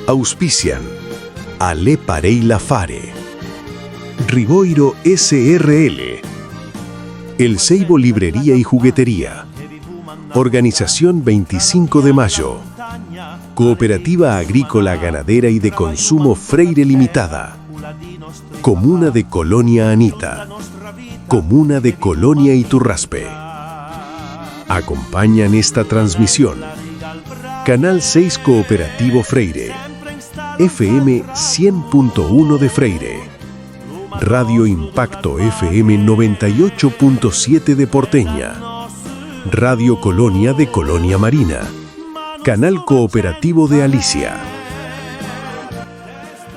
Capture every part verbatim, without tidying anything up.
Auspician A l'é parèj l'affare. Rivoiro S R L. El Seibo Librería y Juguetería. Organización veinticinco de Mayo. Cooperativa Agrícola, Ganadera y de Consumo Freire Limitada. Comuna de Colonia Anita. Comuna de Colonia Iturraspe. Acompañan esta transmisión Canal seis Cooperativo Freire, F M cien punto uno de Freire, Radio Impacto F M noventa y ocho punto siete de Porteña, Radio Colonia de Colonia Marina, Canal Cooperativo de Alicia.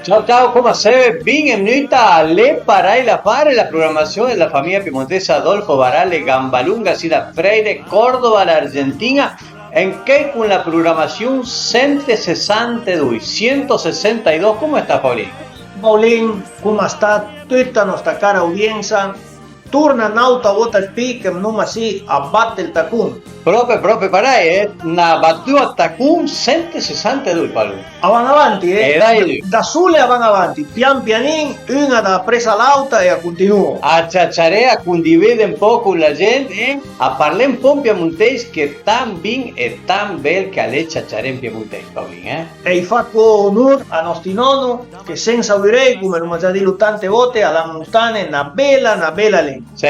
Ciao, ciao, coma seve? Benvenuta a L'é parèj l'affare, la programassion della famiglia piemontesa Adolfo Barale Gambalunga, sì da Freire, Córdoba, l'Argentina, ancheuj con la programassion cent e sessantadoi, cent e sessantadoi, coma sta, Paolin? Paolin, coma sta tutta nòsta cara audiensa? Torna n'àutra vòta ël pì che noma sì a batte ël tacon. Pròpe, pròpe parèj, eh? Na batüa ëd tacon, cent e sessantadoi, Paolin. A van avanti, eh? Eh, dai. Da sole a van avanti, pian pianin, un-a dapress a l'àutra e a continua. A ciaciaré, a condivide un pò con la gent, eh? A parlé un pò an piemontèis, che tant bin e tant bel ch'a l'é ciaciaré an piemontèis, Paolin, eh? E i fa co onor a nòsti nòno, che sensa vurèj, coma l'oma già dilo tante vòte, a l'han mostane na bela, na bela lengua. Sì,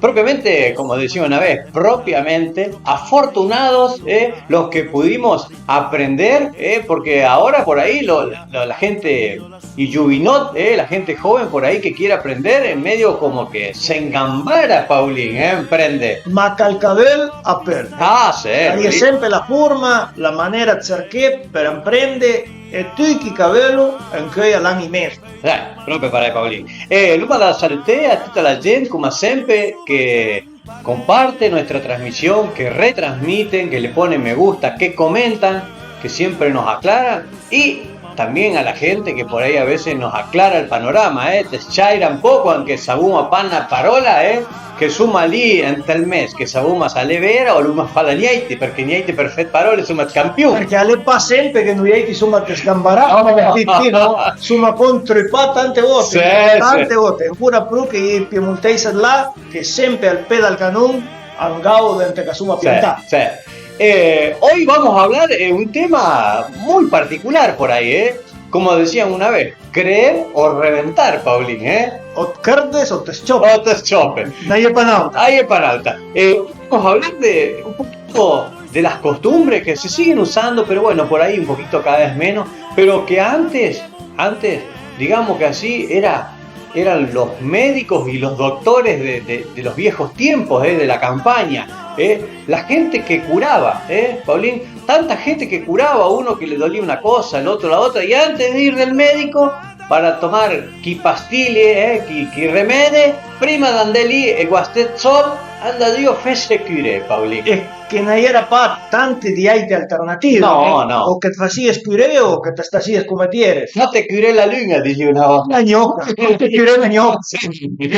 propiamente, como decía una vez, propiamente afortunados, eh, los que pudimos aprender, eh, porque ahora por ahí lo- lo- la gente, i giovinòt, eh, la gente joven por ahí que quiere aprender, en medio como que se engambara, Paolin, eh, emprende. Ma ch'al ca veul, a peul. Ah, sì. A-i é sempe la forma, la manera ëd cerché për emprende, e tuti chi ch'a veulu, ancheuj a l'han i mez. Eh, pròpe parèj, Paolin. E l'oma da saluté a tüta la gent, coma sempe, che comparte nuestra transmisión, que retransmiten, que le ponen me gusta, que comentan, que siempre nos aclaran, y también a la gente que por ahí a veces nos aclara el panorama, eh, të s-ciaira un poco, anche se savoma pa na paròla, eh, che soma lì ant ël mes, che savoma s'a l'é vera o l'oma fala niente, perché niente për fé ëd paròle soma ëd campion. Perché a l'é pa sempe che noièiti soma ëd sgambarà, no, no. Sì, sì, no? Soma co ëntrupà tante vòte, sì, tante vòte, ancora pì che i piemontèis ëd là, che sempe al pé dël canon a 'n gavo ëndua ch'a soma piantà. Sì, sì. Eh, hoy vamos a hablar, eh, un tema muy particular por ahí, eh. Como decían una vez, creer o reventar, Paolin, eh? O të cërdes o të s-ciope. O të s-ciope. N'ai pa n'àutra. Ai pa n'àutra. Eh, vamos a hablar de un poquito de las costumbres que se siguen usando, pero bueno, por ahí un poquito cada vez menos, pero que antes, antes, digamos que así, era, eran los médicos y los doctores de, de- de los viejos tiempos, eh, de la campaña, eh, la gente que curaba, eh, Paolin, tanta gente que curaba, uno que le dolía una cosa, el otro la otra, y antes de ir del médico, para tomar chi pastilie, eh, chi, chi remede, prima d'andé lì e guasté ëd sòld, andàvio fesse curé, Paolin. E che n'ai era pa tante di àite alternative, no, eh, no. O che të fasìes curé o che të stasìes coma t'i ere. Fate curé la lun-a, a disìo una vòta. La gnoca, fate curé la gnoca. Sì.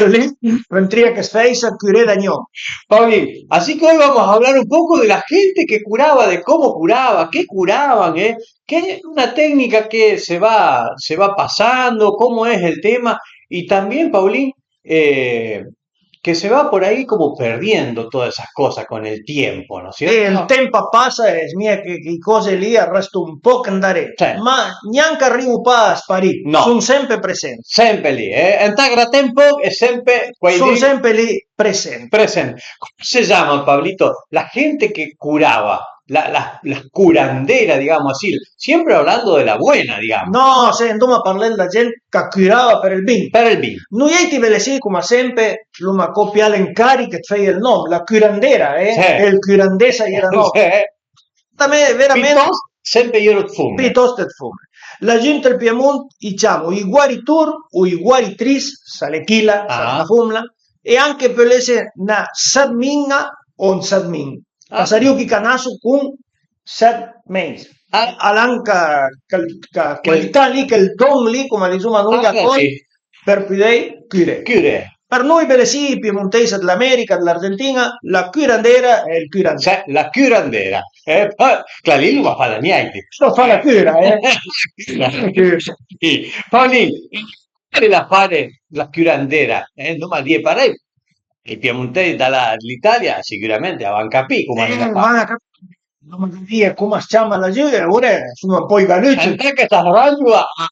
Lì, vëntarìa che të fèisse curé la gnoca. Paolin, así que hoy vamos a hablar un poco de la gente que curaba, de cómo curaba, qué curaban, eh, que es una técnica que se va, se va pasando, cómo es el tema, y también, Paolin, eh, que se va por ahí como perdiendo todas esas cosas con el tiempo, ¿no es cierto? E ël temp a pasa e smija che, che i còse lì a rësto un pòch andaré. Sì. Ma gnanca a rivo pa a sparì, no. Son sempe present. Sempe lì, eh? Ëntà graté un pòch e sempe quai lì. Son sempe lì present. Present. ¿Cómo se llama, Pablito, la gente que curaba? La, la, la curandera, digamos así, siempre hablando de la buena, digamos. No, se andoma a parlé dla gent ch'a curava për ël bin. Për ël bin. Noièiti belessì, coma sempe, l'oma copià l'encàrich e fèit ël nòm, la curandera, eh? Sì. E ël curandé a-i era nòm. Sì. Veramente. Pitost, sempe i ero ëd fomne. Pitost ëd fomne. Laggiù ant ël Piemont i ciamo i guaritor o i guaritris, s'a l'é chila, s'a l'é na fomna, e anche a peul esse na sadmin-a o un sadmin. Ah. A sarìo chi ch'a nasso con set meis. Ah. A l'han ca, ca, ca qualità lì, chel don lì, coma disoma noi, ah, a còl, sì, për pudèj curé. Curé. Për noi belessì, i piemontèis, dë l'America, dë l'Argentin-a, la curandera e ël curandé. Cioè, la curandera. Eh, po, chila lì l'uma fala niente. Sto fa la cura, eh. Sì. Paolin, l'uma fala dë la curandera, eh, l'uma dije parei, i piemontèis da la, l'Italia sicürament a van capì coma l'uma fala. L'uma capì, l'uma capì coma a s-ciama laggiù, e ora suma un pò i galucci. Ëntà ch'a s'arrangiu a, a,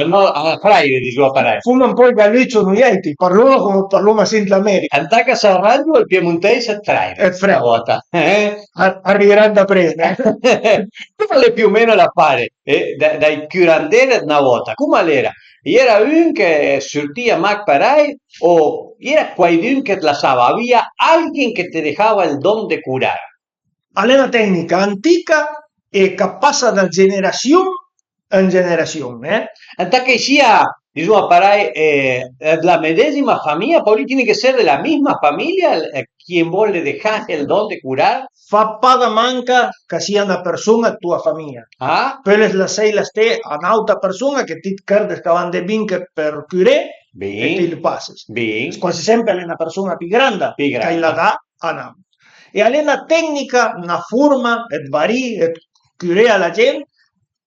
a, no, a fraire, dizuma parei. Suma un pò i galucci noi àutri, parluma coma parluma sì ën l'America. Ëntà ch'a s'arrangiu ël piemontèis e ël fraire. E ël fraire. Sta vòta, eh? A-, a riviran daprima, eh? Coma l'é più o meno l'afare, eh, da-, dai curandé dë na vòta, coma a l'era? A-i era un che surtìa mach parei, o a-i era quaidun che të lassava, a-i avìa alguien che të dejava ël don dë curar? A l'é na tecnica antica e ch'a passa da generasiun ën generasiun, eh. Ëntà ch'a-i sia, dizuma parei, eh, dë la medesima famija, Paolin, tiene che ser dë la misma famija, eh, chi a völ dejaje ël don dë curar? Fa pa da manca ch'a sia na përson-a dë toa famija. Ah? Peules lasseila sté a n'àuta përson-a che ti të chërdes ch'a va andé bin che për curé, e ti lu passes. Bin. Quasi sempe a l'é na përson-a pì granda, pì granda, ch'a-j la dà a n'àuta. E a l'é na tecnica, na forma dë varì, dë curé a la gent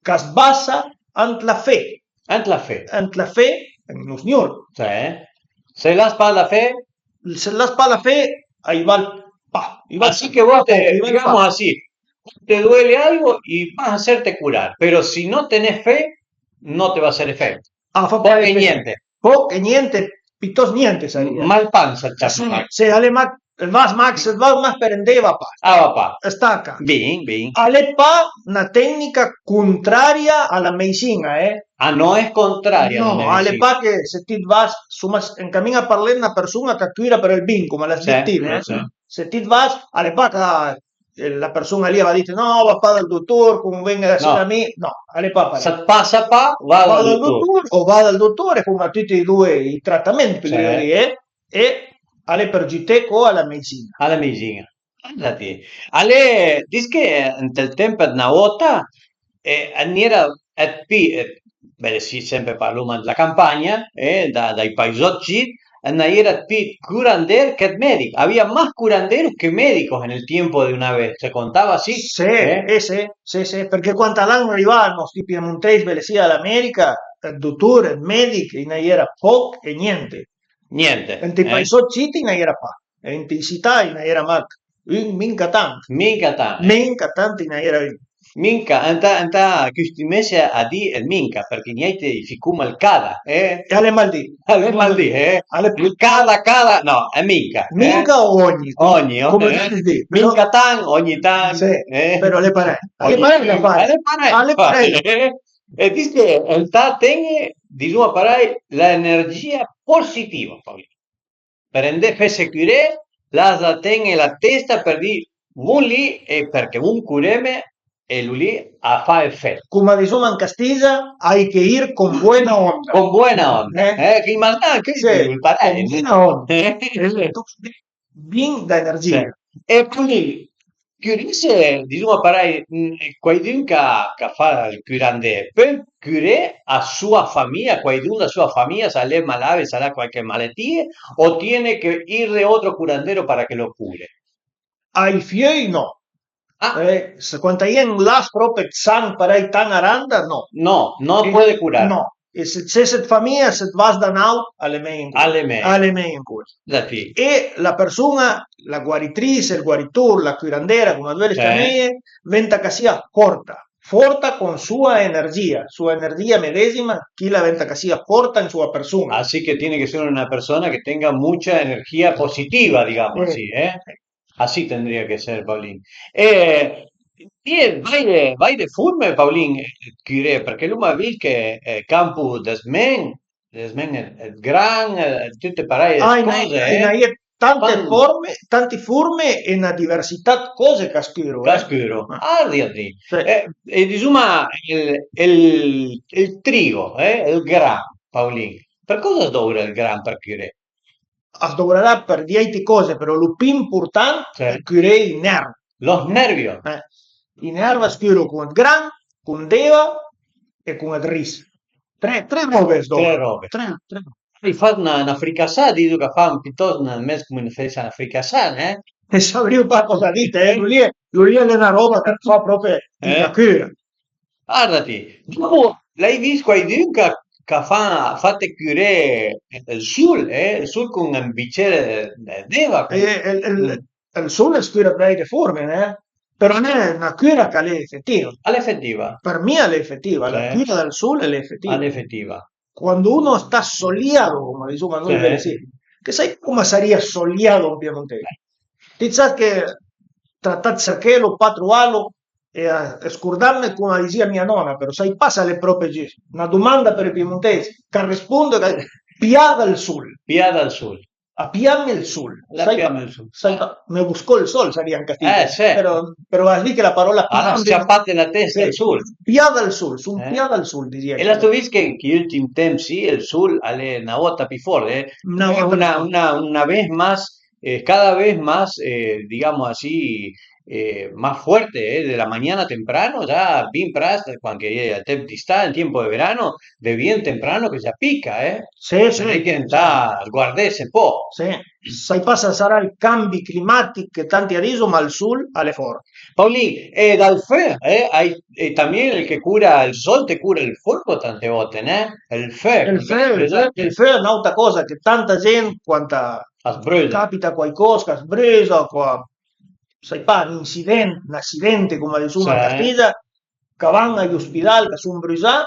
ch'a s'basa ant la fe. Ant la fe. Ant la fe ën Nosgnol. Sì. Se l'has pa la fe? Se l'has pa la fe, a-j val pa. A-j val pa. Así que vos te, digamos así, te duele algo y vas a hacerte curar, pero si no tenés fe, no te va a hacer efecto. Ah, fa pa efecto. Poco e niente. Poco e niente, pitost niente, sarìa. Mal pansa, ciapo. Sì, sì, a l'é mach, vas mach, se vas mach për andé, va pa. Ah, va pa. Staca. Bin, bin. A l'é pa na tecnica contraria a la medicin-a, eh? Ah, no es contraria a la medicina. No, a l'é pa che se ti të vas, suma s-, ancamin a parlé dë na përson-a ch'a cura për ël bin, coma l'has dit ti, eh? Sì, sì. Se ti të vas, a l'é pa ch'a, eh, la përson-a lì a va dite: "No, va pa dal dotor, conven-a ëssì da mi." No, a l'é pa parei. S'a të pasa pa, va dal dotor. Va dal dotor o va da tuti e doi i tratament, pödrìa dì, eh? E a l'é për giuté co a la medicin-a. A la medicin-a. Guarda ti. A l'é, dis che ant ël temp dë na vòta, eh, a-i n'era dë pì, eh, beh, sì, sempe parloma dla campagna, eh, da, dai paisòt cit, a-i n'era dë pì dë curandé che dë medico. Avìa mach curandero che medico nel tiempo de una vez, se contava sì, eh? Sì, sì, sì, sì, përchè quand a l'han rivà sti piemontèis belessì a l'America, dë dotor, dë medich, a-i n'era poch e niente. Niente. Ant ij paisòt cit a-i n'era pa. E ant ij sità a-i n'era mach un, minca tant. Minca tant. Minca tant a-i n'era un. Minca, ëntà, ëntà custumesse a dì ël minca, përchè niente i ficoma ël cada, eh? E a l'é maldì. A l'é maldì, eh? A l'é ël cada, cada, no, è minca, eh? Minca o ogni. Ogni, ok. Coma ti dis, minca tant, ogni tant, sì, eh? Però a l'é parei. A l'é parei, a l'é parei. A l'é parei. E dis che ëntà ten-e, dizuma parei, l'energìa positiva, Paolin. Për andé fesse curé, l'has da ten-e la testa për dì: "Von lì e përchè von cureme", e lu lì a fa efet. Coma dizoma an castisagn, hay que ir con buena onda. Con buena onda. Eh? Eh, che i malsà anche sì, parei. Con buena onda. Eh? Bin da energìa. Sì. E quindi, curé, se, dizuma parei, mm, quaidun ch'a, ch'a fa ël curandé, a peul curé a soa famija, quaidun da soa famija, s'a l'é malade, s'a l'ha qualche malattie, o tiene che ir de otro curandero para que lo cure? Ai fieuj no. Ah. Eh, se quand a-i é un lass pròpi dë sang parei tant a randa, no. No, no puede curar. No. E se, se, se dë famija, se të vas da n'àut, a l'é mej ancora. A l'é mej. A l'é mej ancora. Da ti. E la përson-a, la guaritris, ël guaritor, la curandera, coma völe ciameje, venta ch'a sia forta. Forta con soa energìa, soa energìa medesima, chila venta ch'a sia forta an soa përson-a. Así que tiene que ser una persona que tenga mucha energía positiva, digamos así, eh? Así tendría que ser, Paolin. E ti, a-i é vaire, vaire forme, Paolin, dë curé, përchè l'uma vist che, eh, campo dë smen, dë smen dë, dë gran, eh, tute pareie còse, eh? A-i n'a-, a-i n'a-, a-i é tante forme, tante forme e na diversità dë còse ch'a s-curo, eh? Ch'a s-curo. Ah, dì, dì. Sì. Eh, e dizuma ël, ël, ël trigo, eh, ël gran, Paolin. Për còsa a-j dovra ël gran për curé? A-j dovrarà për dièit còse, però lo pì important, sì, l'é curé ij nerv. Los nervios. Eh. Ij nerv a s-curo con ël gran, con l'eva e con ël ris. Tre, tre robe a-j dovra. Tre robe. Tre, tre robe. L'hai fat na, na fricassà, diso ch'a fan pitost ën mes cume se fas na fricassà, ne? E savrìu pa coza dite, eh? Lu li, lu li al e na roba ch'a fa propi na cüra. Guarda ti, dopu l'hai vist quaidün ch'a, ch'a fa, a fate cüré ël sul, eh? Ël sul cun ën bicer d'eva. E, e, e, ël sul a s'cüra ëd vàire forme, eh? Però a l'é na cüra ch'a l'é efetiva. A l'é efetiva. Për mi a l'é efetiva, la cüra dël sul a l'é efetiva. A l'é efetiva. Cuando uno está soleado, come dizuma noi, sì, che sai come saria soleado in piemontese? Ti sa che tratà ëd serchelo, pa truvalo e, e scurdarme come a dizìa mia nona, però sai pa s'al e propi giüst. Na domanda për i piemontesi, ch'a rëspund, pià dal sul. Pià dal sul. A piame ël sul. Sai pa, me buscó ël sol, sarìa an castign. Eh, sì. Però, però as di che la parola piame. Ah, no, sciapate la testa al sul. Pià dal sul, sun pià dal sul, dizìa. E l'has vist che, che ëltim temp, sì, ël sul al e na vota pì fort, eh. Na vota pì fort. Una, una, una vez más, eh, cada vez más, eh, digamos así, eh, más fuerte, eh, de la mañana temprano, ya bien presto, cuando que al tiempo de verano, de bien temprano que ya pica, eh. Sì, sì. L'é che ëntà guardese un po'. Sì. Sai pa s'a sarà ël cambi climatich che tanti a diso, ma ël sul al e fort. Paulin, e dal fö, eh, a-i, e también ël che cura, ël sol te cura ël fuoco tante volte, ne? Ël fö. Ël fö, ël fö, ël fö a l'é n'àuta coza che tanta gent, quand a capita quaicòs ch'a s'brüza, qua, sai pa, n'incident, n'assidente, come a dizuma an castign, ch'a van a l'ospidal, ch'a sun brüzà,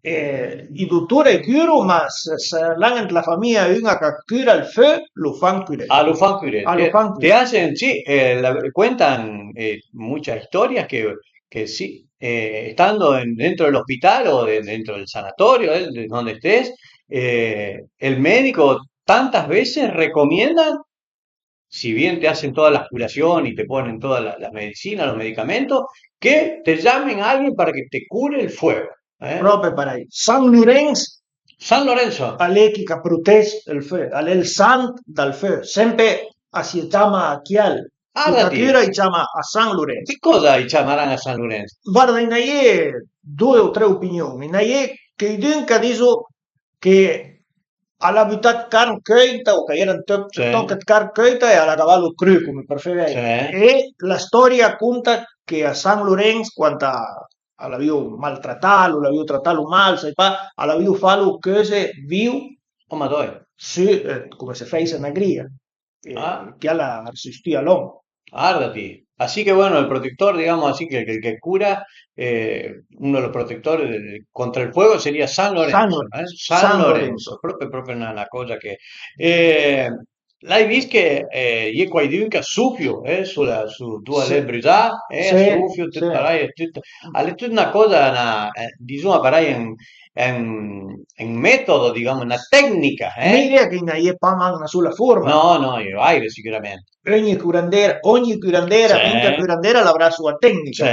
e i dutore a cüru, ma se, se l'han ant la famija ün-a ch'a cüra ël fö, lu fan cüré. Ah, lu fan cüré. Ah, lu fan cüré. Te hacen, sì, eh, la, cuentan, eh, muchas historias que, que sí, eh, estando en, dentro del hospital o de- dentro del sanatorio, eh, de donde estés, eh, el médico tantas veces recomienda, si bien te hacen todas las curaciones y te ponen todas las, las medicinas, los medicamentos, que te llamen a alguien para que te cure el fuego, eh. Propi parei. San Lurenç. San Lorenzo. A l'é chi ch'a protegg ël fö, a l'é ël sant dal fö. Sempe a si ciama chiel. Ah, chi ch'a cüra a i ciama a San Lurenç. Che cosa i ciamaran a San Lorenzo? Guarda, a-i na-i é doe o tre opinion. A-i na-i é cheidün ch'a diso che a l'ha butà ëd carn cöita o ch'a-i era ën toc, sì, ën toc ëd carn cöita e a l'ha gavalo crü, come për fé vëdde. Sì. E la storia a conta che a San Lorenç, quand a, a l'avìo maltratalo, a l'avìo tratalo mal, sai pa, a l'avìo falo cöze vìo. Oh, madòi. Sü, eh, come se fèisse na grija. Eh, ah, chiel a rësistìa lòn. Guardati. Así que bueno, el protector, digamos así, que, que, que cura, eh, uno de los protectores de- contra el fuego sería San Lorenzo, San Lorenzo, eh? San San Lorenzo, Lorenzo. Proprio, proprio una, una cosa che, eh, l'hai vist che, eh, i é quaidün ch'a sufio, eh, su la, su, tu, sì, l'é brüzà, eh, sì, a sufio, tut, sì, parei, tut, a l'é tut na cosa, na, eh, dizuma parei, un, un, un metodo, digamos, na tecnica, eh? L'idea che a-i na-i é pa mach na sola forma. No, no, a-i é vàire sicürament. Ogni curandera, ogni curandera, sì, minchia curandera a l'avrà la soa tecnica.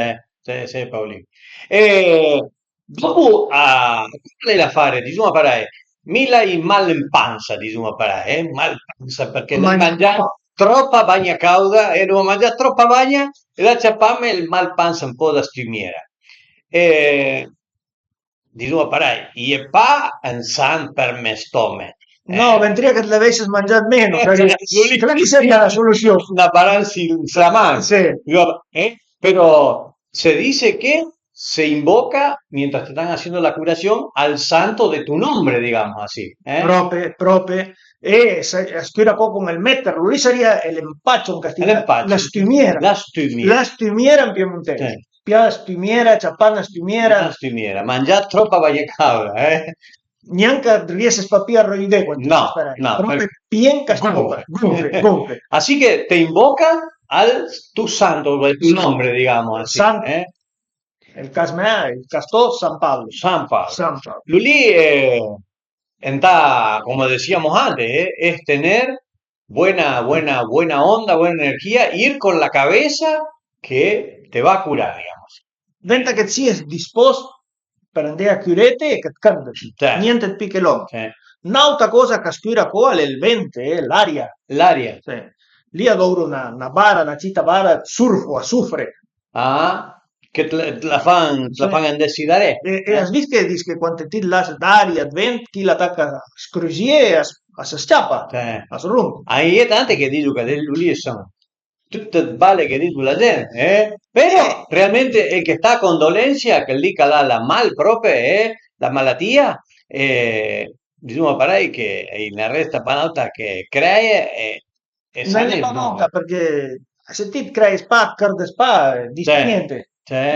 Sì, sì, sì, Paulin. E dopu, a, qual é l'afare? Dizuma parei, mi l'hai mal ën pansa, dizuma parei, eh? Mal pansa, përchè l'hai mangià tropa bagna càuda e l'hai mangià tropa bagna e l'ha ciapame ël mal pansa un po' da stümiera. E dizuma parei, i é pa ën sant për me stòmech. No, eh, ventarìa che të l'avessis mangià ëd meno, chila lì, chila lì sarìa la solusiun. Na baransa in la man. Sì. Eh, però se dice que se invoca mientras te están haciendo la curación al santo de tu nombre, digamos así, eh? Prope, prope. E se, a s'cüra co con ël metter, lì sarìa l'empacho an castign. L'empacho. La stümiera. La stümiera. La stümiera an piemontèis. Sì. Pià stümiera, ciapà na stümiera. Na stümiera, mangià tropa bagna càuda, eh? Gnanca riesses pa pì a röidé quand no, no, propi pien ch'a scopa. Gonfe, gonfe, gonfe. Así que te invoca al tu santo, al tu nombre, digamos así, eh? El cas me, el cas to, San Paolo. San Paolo. San Paolo. Lu lì, eh, ëntà, como decíamos antes, eh, es tener buena, buena, buena onda, buena energía, ir con la cabeza que te va a curar, digamos. Venta che të sies dispost për andé a cürete e che të cante. Sì. Niente ëd pì che lòn. Sì. N'àuta coza ch'a s'cüra co a l'é ël vent, eh, l'aria. L'aria. Sì. Lì a dovro na, na bara, na cita bara ëd surfo, a sofre. Ah. che të la fan, të la fan andé si daré. E, e as vist che dis che quante ti las d'aria, ëd vent, chila a taca a scrusìe e a s-, a së s-ciapa, a së romp. A-i é tante che diso che lu lì a son tute 'd bale che diso la gent, eh? Però realmente el che sta a condolensia, chel lì ch'al a la mal prope, eh, la malatìa, eh, disoma parei che a-i ne resta pa n'àuta che creje e, e sané, no? N'al e pa n'àuta, përchè se ti 't creje pa, 't chërde pa, eh, dis niente.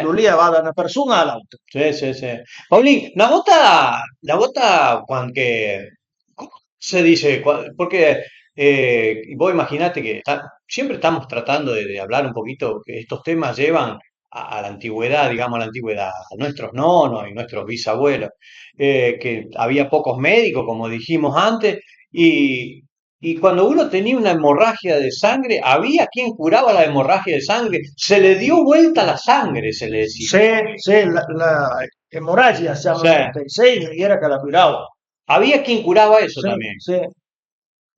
Lu lì a va da na përsun-a a l'àutra. Sì, sì, sì. Paulin, na vòta, na vòta quand che, come se dice? Cua-, porque, eh, vos imaginate que ta-, siempre estamos tratando de, de hablar un poquito, que estos temas llevan a, a la antigüedad, digamos, a la antigüedad, a nuestros nonos y nuestros bisabuelos, eh, que había pocos médicos, como dijimos antes, y, y cuando uno tenía una hemorragia de sangre, había quien curaba la hemorragia de sangre, se le dio vuelta la sangre, se le decía. Sì, sì, la, la emorragia, siamo sì. Sì, era che la curava. Había quien curaba eso sì, también. Sì.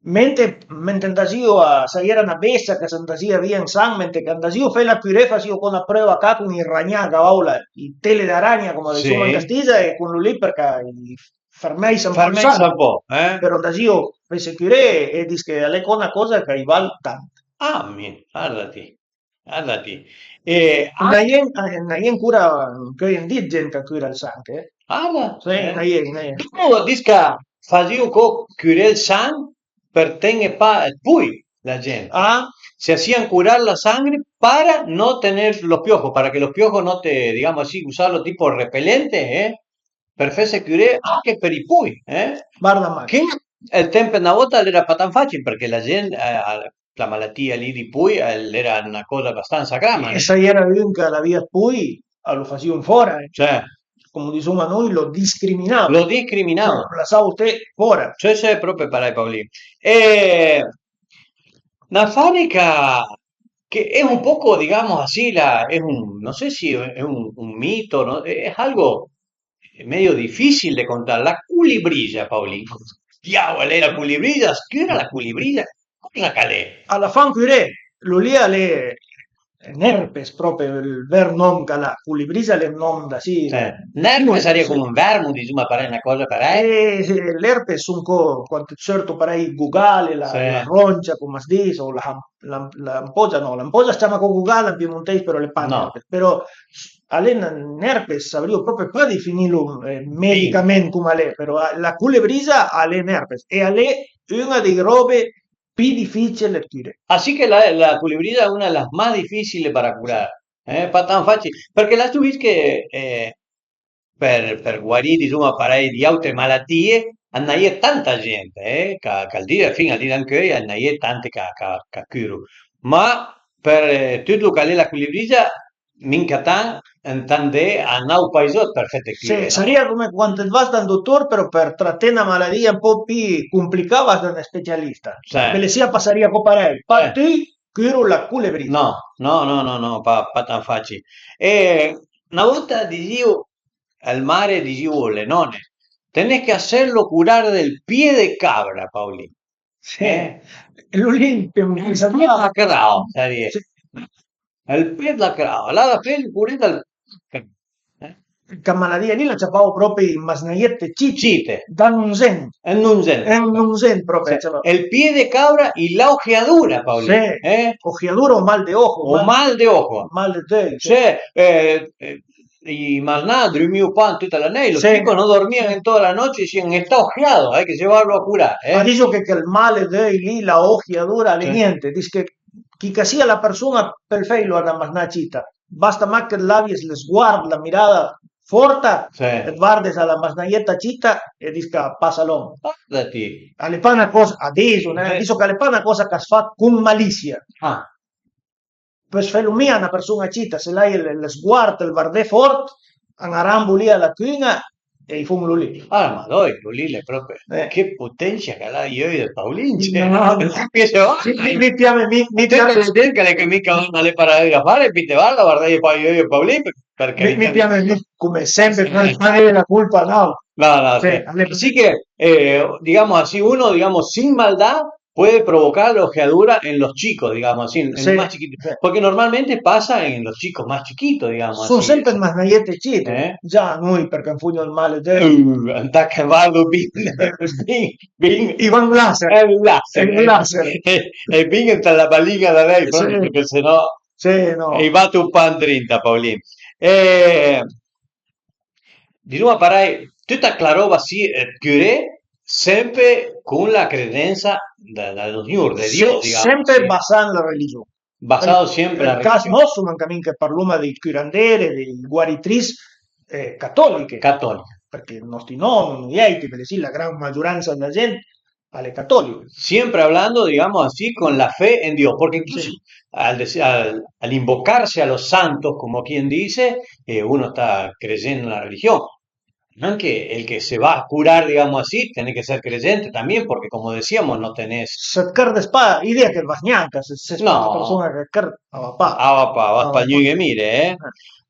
Mente, mente andasìo a, s'a i era na bestia ch'a s'andasìa via ën san, mente ch'andasìo fela curé, fasìo co na preuva ca con ij ragnà, gavavo la, ij tele d'aragna, come a disoma an castisa, e con lu lì përchè a ij fermèissa ën po ël san. Fermèissa ën po, eh? Però andasìo fesse curé e dis che a l'é co na còsa ch'a-j val tant. Ah, mi, varda ti. Guarda ti. E a-i na jen, a-i na jen ancora ancheuj an di ëd gent ch'a cura ël sanch, eh? Guarda, sì, eh. A-i na jen, a-i na jen. Dopo dis ch'a fasìo co curé ël sanch për ten-e pa ëd poj la gent. Ah. Se hacían curar la sangre para no tener los piojos, para que los piojos no te, digamos así, usarlo tipo repelente, eh? Për fesse curé anche për ij poj, eh? Guarda, ma che ël temp, na vòta a l'era pa tant facil përchè la gent, eh, a la malatìa lì dij poj a l'era na còsa bastansa grama, eh. E s'a i era un ch'a l'avìa ëd poj, a lo fasìo fòra, eh. Cioè, come disoma noi, lo discriminavo. Lo discriminavo. Cioè, lo lasavo sté fòra. Sì, sì, propi parei, Paolin. E na farica che è un poco, digamos así, la, es un, no sé si es un, un mito, ¿no? Es algo medio difícil de contar. La culibrilla, Paolin. Diavolo, la culibrilla, scrive la culibrilla. Cosa che l'è? A la fan curé, lo lì a l'é n'herpes, propi ël ver nom ch'a l'ha, culibrilla a l'é ën nom da sì. N'herpes a sarìa come un vermo, disoma parei, na còsa parei. Eh, sì, l'herpes son co, quand it sërto parei ij gugale, la, la roncia, come as dis, o la, la, l'ampogia, no, l'ampogia as ciama co gugale an piemontèis, però a l'é pa n'herpes, però a l'é n'herpes, savrìo propi pa definilo, eh, medicament come a l'é, però la culibrilla a l'é n'herpes e a l'é un-a dij ròb pì dificil ëd curé. Ah, sì che la, la culibrilla a l'é un-a dij ròb ma dificil para curé, eh, pa tant facil, përchè l'has vist che, eh, për, për guarì, disoma parei, dij àutre malatìe, a-i na-i é tanta gent, eh, ch'a, ch'al dira, fin al dira ancheuj, a-i na-i é tante ch'a, ch'a, ch'a curo. Ma për, eh, tut lo ch'a l'é la culibrilla, minca tant, ëntà andé a n'àut paisòt për fete curé. Sì, a sarìa come quand it vas da un dotor, però për traté na malatìa un po' pì complicà vas da un specialista. Sì. Bele sì, a pasarìa co parei. Pa tut, curo la culibrilla. No, no, no, no, no, pa, pa tant facil. E na vòta a disìo, al mare a disìo le none, tenés que hacerlo curar del pie de cabra, Paolin. Sì. Eh? Lo lì ën piemontèis a sarìa. Ël pé d'la crava, a sarìa. Sì. Ël pé d'la crava, l'ha da felo curé dal, eh? Ch'a maladìa lì la ciapavo propi ij masnaièt cit. Cite. Da nonzent. Ën nonzent. Ën nonzent propi. Sì. Ël pie de cabra y la ojeadura, Paolin. Sì. Eh? Ojeadura o mal de ojo. O mal de ojo. Mal de deuj, sì. Sì, eh, eh, i masnà a drumìo pa ën tuta la nèit, los chicos no dormían en toda la noche, i hacían esta ojeada, eh, que se valo a curar, eh. Ma diso che chel mal d'euj lì, la ojeadura, a l'é niente, dis che chi ch'a sia la përson-a a pöl fèilo a na masnà cita, basta mach che l'abie lë sguard, la mirada fòrta, e it varde a la masnaièta cita e dis ch'a pasa lòn. Varda ti. A l'é pa na còsa, a diso, eh, diso ch'a l'é pa na còsa ch'as fa con malisia. Ah. Pös felo mia a na përson-a cita, se l'hai lë, lë sguard, ël vardé fòrt, a n'arambo lì a la cun-a e i fon lo lì. Ah, ma dai, lo lì l'è propi, eh, che potensia ch'a l'ha i euj dël Paolin, cioè. No, no, no. Mi, mi, mi piame, mi, mi piame. Tüta la gent ch'a l'é che mi ch'a l'hai parà a fare, pì te varda, vardaje pa i euj dël Paolin, përchè mi, mi piame, mi, come sempre, non fare la colpa, no. No, no, sì. Sì che, eh, digamos así, uno, digamos, sin maldad, puede provocar la ojeadura en los chicos, digamos así, en los más chiquitos, porque normalmente pasa en los chicos más chiquitos, digamos así. Son sempre ëd magnaiete cite, già a noi përchè a më fo ël mal d'euch. Ëntà che vardo bin, bin, bin. I va ën laser. Ël laser, ël laser. E bin ënt la balin-a da lei, përchè se no i vado un po' andrinta, Paolin. E Dizuma parei, tüta chela roba si, eh, ëd curé, sempe cun la credensa da, da lo Signur, de Dio, digamos, sempe basà ën la religion. Basà sempe ën la religion. Ël cas nòst, suma ën camin che parloma dei curandere, dei guaritris, eh, catoliche. Catoliche. Përchè ij nòsti nònn, nojàutri, përchè sì, la gran magiuransa dla gent al è catolich. Siempre hablando, digamos así, con la fe en Dios, porque incluso al, dec- al- al invocarse a los santos, como quien dice, eh, uno está creyendo en la religión. Anche el que se va a curar, digamos así, tiene que ser creyente también, porque como decíamos, no tenés... Se të chërdes pa, i dia che vas gnanca, se, se no. Una persona che chërd, a va pa. A va pa, a va pa gnun e mire, eh.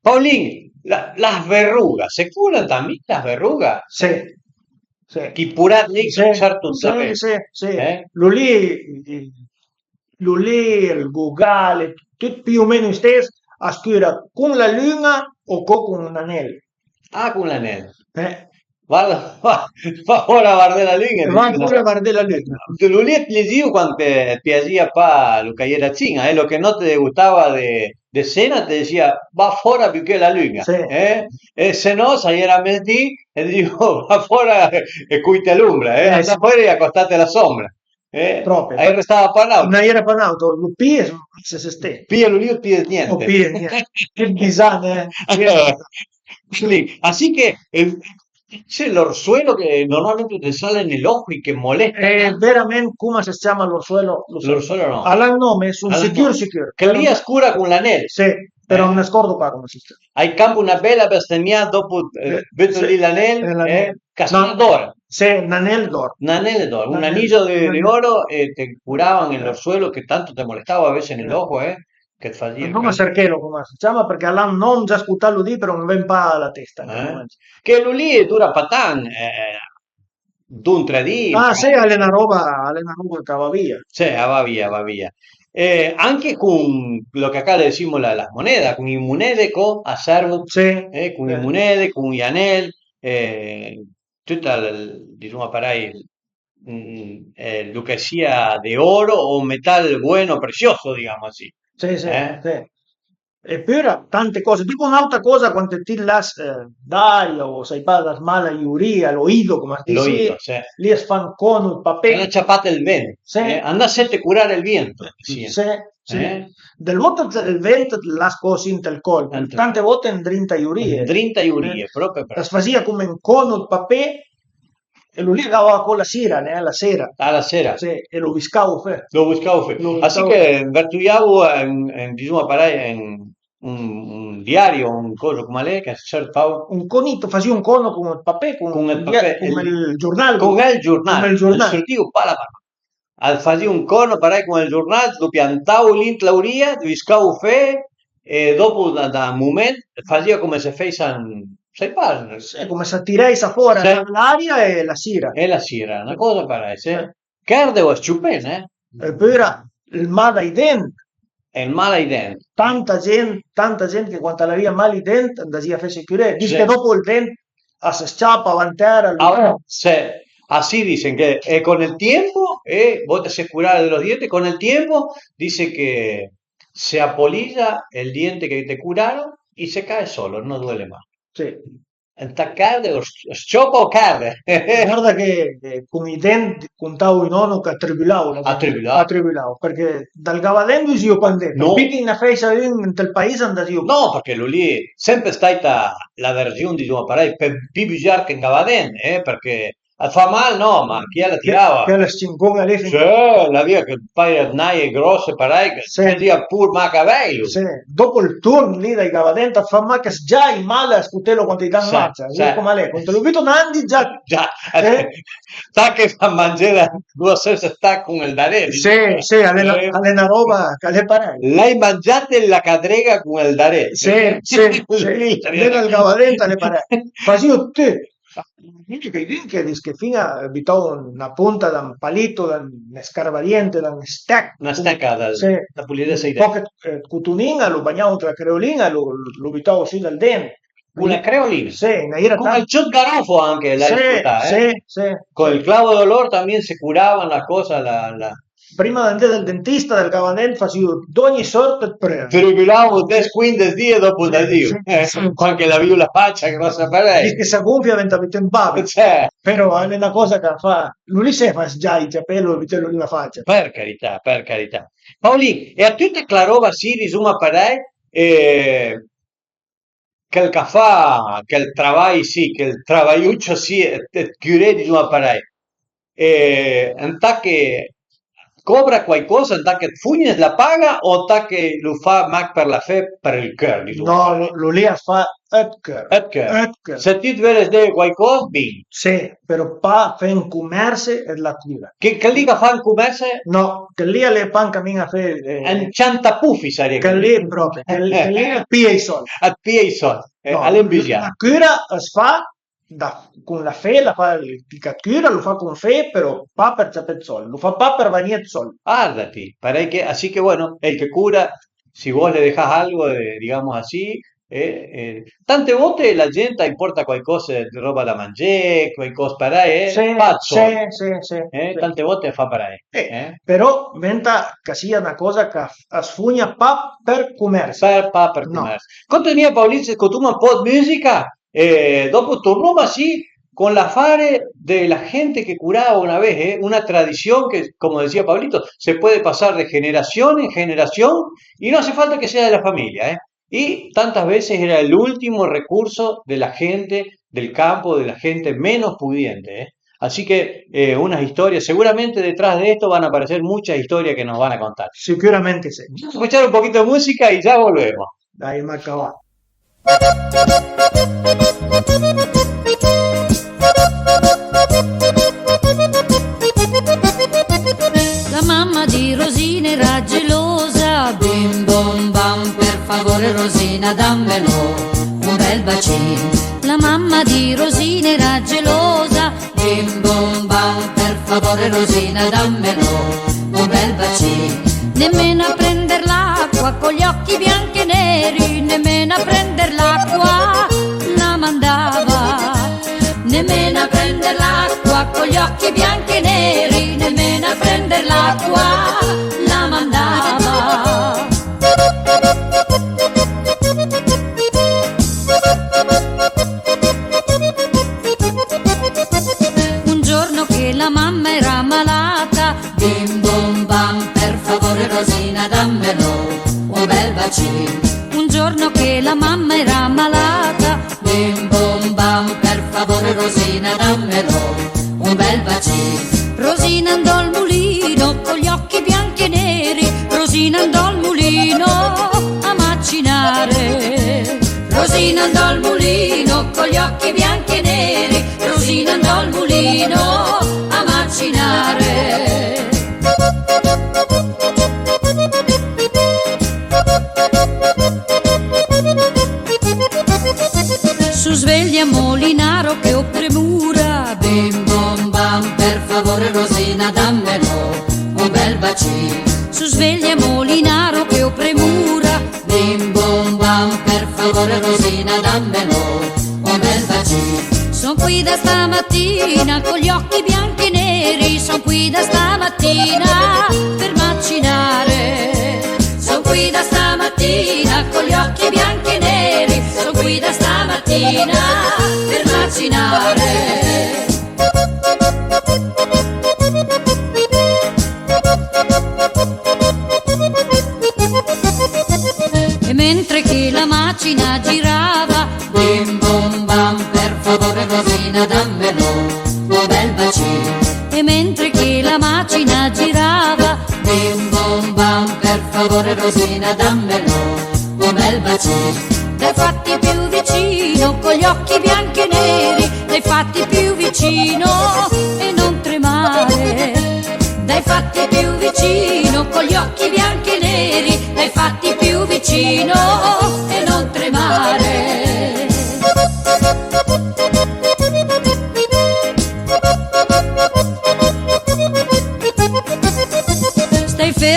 Paolin, la, las verrugas, se curan también las verrugas? Sì. Sì. Chi purat lì, sì, certo, sì, sì, sì. Eh? Lu lì, lu lì, ël gugal, tut più o meno istes, as cura cun la lun-a o co cun un anel. Ah, cun l'anel. Eh. Va, va, va fora a vardé la lun-a. Va fora a vardé la lun-a. Lu lì it lezìu quand che it piazìa pa lu che a-i era cin-a, eh, lo che no te gustava de, de sena, te dizìa: "Va fora a buché la lun-a", sì. Eh? E se no, s'a-i era mesdì, e dizìu: "Va fora e cuite a l'ombra, eh? Eh, andà fora e acostate a la sombra." Eh? Propi. A-i restava pa n'àutr. N'a era pa n'àutr, lu pìes, se se sté. Pìes lu lì, lu pìes gnente. O pìes gnente. Che bizane, eh? Sì, así que el, sì, l'orzuelo che normalmente te sale nel ojo e che molesta. Eh, verament, come se ciama l'orzuelo? L'orzuelo no. Al à un nome, sun sicür, sicür. Che lì as cura cun l'anel. Sì, però me scordo pa come se ciama. A-i campo una bela bestemmià, dopo, eh, buto lì l'anel, eh, l'anel. Castrador. Sì, un anel d'or. Un anel d'or, un anillo de, de oro, eh, te curaban el orzuelo que tanto te molestaba a veces en el ojo, eh, que te fazia... Andoma serchelo come se ciama, përchè al à un nom, già scutalu dì, però a më ven pa a la testa. Eh? Chelu lì a dura pa tant, eh, dun tre di. Ah, sì, al e na roba, al e na roba ch'a va via. Sì, a va via, a va via. Eh, anche con lo que acá le decimos la, las monedas, con i monede co a servo, sì, eh, con i monede, con i anel, eh, tüt ël, dizuma parei, mm, eh, lo che sia de oro o metal bueno, precioso, digamos así. Sì, sì, eh? Sì. Epüra tante cose. Dopo n'àutra cosa, quand ti l'has, eh, d'aria o sai pa, l'has mala i urìa, l'oido, come si dis, l'oido, sì. Lì as fa un cono ëd papé. Al a ciapà ël vent, sì. Eh, andà sent curare ël vent, sì. Sì, sì. Eh? Dël vot ël vent l'has co sì ant ël col, tante volte andrinta i urìe. Andrinta i urìe, eh, propi për... As fazìa come un cono ëd papé e lu lì a gavìa co la sira, né? La sera. Ah, la sera. Sì, e lu viscavo fé. Lu viscavo fé. Lu viscavo fé. Así che vertuiavo en, en, dizuma parei, en un, un diario, un coso, come l'è, che a sërtavo. Un conito, fazìo un cono con ël papé, con ël papé, con ël giurnal. Con ël giurnal. Con ël giurnal. Sërtìo pa la man. Al fazìa un cono parei con ël giurnal, lu piantavo lì ant la urìa, lu viscavo fé e dopo da, da un moment fazìa come se a fèissa, sai pa, sì, come se a tirèissa fora, sì, l'aria e la sira. E la sira, na cosa parei, sì. Sì. Chërde o a s-ciopé, né? Epüra ël mal ai dent. E ël mal ai dent. Tanta gent, tanta gent che quand a l'avìa mal ai dent andasìa a fesse curé. Dis che dopo ël dent a së s-ciapa, a va an tera, lu... Ah, se, así dicen que, eh, con el tiempo, eh, vos te haces curar de los dientes, con el tiempo dice que se apolilla el diente que te curaron y se cae solo, no duele más. Sì. Ëntà chërde o s-, s-ciopa o chërde. Guarda che, che con i dent, contavo i nono ch'a tribülavo la gent. A tribülavo. A tribülavo, përchè dal gavadent i usìo pa ën dent. No. Pì che i n'a fèissa un ant ël pais andasìo. No, përchè lu lì, sempe staita la version, dizuma parei, për pì bügiar che ën gavadent, eh, përchè a të fa mal, no, ma chi a la tirava? Chel scincon lì. Sì, l'avìa chel paira ëd naje grose parei, che, sì, fazìa pur mach a vèilu. Sì. Dopo ël turn lì dai gavadent a të fa mach, a s-già ai mal a scotelo quand i dan marcia, sì, come l'è, quand lu buto anandi già. Già, eh? Tache a mangé la, dua sël stach con ël daré. Sì, sì, al e na, eh, al e na roba ch'a l'é parei. L'hai mangiate la cadrega con ël daré. Sì, sì, sì. L'era ël gavadent, al e parei. Fazìo tüt. Ah, a n'hai cuaidun ch'a dis che fin-a, eh, butavo na ponta da un palito, da un scarabadiente, da un stech, na steca da, sì, da pulidessa, un pòch dë, eh, cotonin-a, lu bagnavo ant la creolin-a e lu, lu butavo sü dal dent. Una creolina. Sì, na ira. Con el ciot garofo anche, l'hai ascoltà, eh? Sì, sì, con el clavo d'olor también se curava la cosa, la, la, prima d'andé dal dentista, dal cavandent, fasìo d'ogni sort dë pröve. Tribulavo des, quindes di e dopo da Dio. Sì, eh, sì. Anche l'avìo la facia grosa parei. Dis che s'a gonfia, venta büté ën babit. Cioè. Però a l'é na cosa ch'a fa, lu lì se fa s-già i capèl, lu büté lu ën la facia. Per carità, per carità. Paolin, e a tüta chela roba sì, disoma parei, eh, chel ch'a fa chel travaj sì, chel travajuccio sì, dë, dë curé, disoma parei, e ëntà che cobra quaicosa, ëntà che të fogne la paga o ëntà che lu fa mach për la fe, për ël cör, disoma? No, lu, lu lì a fa dë cör. Dë cör. Dë cör. Se ti të völe dé quaicosa, bin. Sì, però pa fé un comèrse dë la cura. Che, chel lì ch'a fa un comèrse? No, chel lì a l'é pa an camin a fé, eh, un ciantapufi, sarìa. Chel lì propi, chel, chel lì a pìa i sòld. A pìa i sòld, eh, no, a l'é ëmbüsià. La cura as fa da, con la fe, la fa ël ch'a cura, lu fa con fe, però pa për ciapé ëd sòld, lu fa pa për vagnà ëd sòld. Guardati, parei che, así que bueno, el que cura, si vuole dejar algo, eh, digamos así, e, e tante volte la gent a-j porta quaicosa, roba da mangé, quaicòs parei, eh, sì, pa ëd sòld. Sì, sì, sì, eh, sì. Tante volte a fa parei, eh, eh. Però venta ch'a sia na cosa ch'a f-, as fogna pa për comèrse. Pa, pa për comèrse. No. Conteme, Paolin, se scotoma un pò ëd mùsica e dopo tornoma, sì, con l'afare de la gente che curava una vez, eh, una tradición que, como decía Pablito, se puede pasar de generación en generación y no hace falta que sea de la familia, eh. Y tantas veces era el último recurso de la gente del campo, de la gente menos pudiente, ¿eh? Así que, eh, unas historias, seguramente detrás de esto van a aparecer muchas historias que nos van a contar. Seguramente sí. Vamos a escuchar un poquito de música y ya volvemos. Dai, ma cavà. La mamma di Rosina era gelosa, bim bom bam, per favore Rosina dammelo, un bel bacino. La mamma di Rosina era gelosa, bim bom bam, per favore Rosina dammelo, un bel bacino. Nemmeno a prender l'acqua con gli occhi bianchi e neri, nemmeno a prender l'acqua la mandava. Nemmeno a prender l'acqua con gli occhi bianchi e neri, nemmeno a prender l'acqua la mandava. Un giorno che la mamma era malata, bim bom bam, per favore Rosina dammelo, un bel bacino. Un giorno che la mamma era malata, bim bom bam, per favore Rosina dammelo, un bel bacino. Rosina andò al mulino con gli occhi bianchi e neri, Rosina andò al mulino a macinare. Rosina andò al mulino con gli occhi bianchi e neri, Rosina andò al mulino a macinare. Su sveglia molinaro che ho premura, bim bom bam, per favore Rosina dammelo, un bel bacino. Su sveglia molinaro che ho premura, bim bom bam, per favore Rosina dammelo, un bel bacino. Son qui da stamattina con gli occhi bianchi e neri, son qui da stamattina per macinare. Son qui da stamattina con gli occhi bianchi e neri, son qui da stamattina per macinare. E mentre che la macina girava, bim bom bam, per favore Rosina dammelo, un bel bacino. E mentre che la macina girava, bim bom bam, per favore Rosina dammelo, un bel bacino. Dai, fatti più vicino con gli occhi bianchi e neri, dai, fatti più vicino e non tremare. Dai, fatti più vicino con gli occhi bianchi e neri, dai, fatti più vicino e non tremare.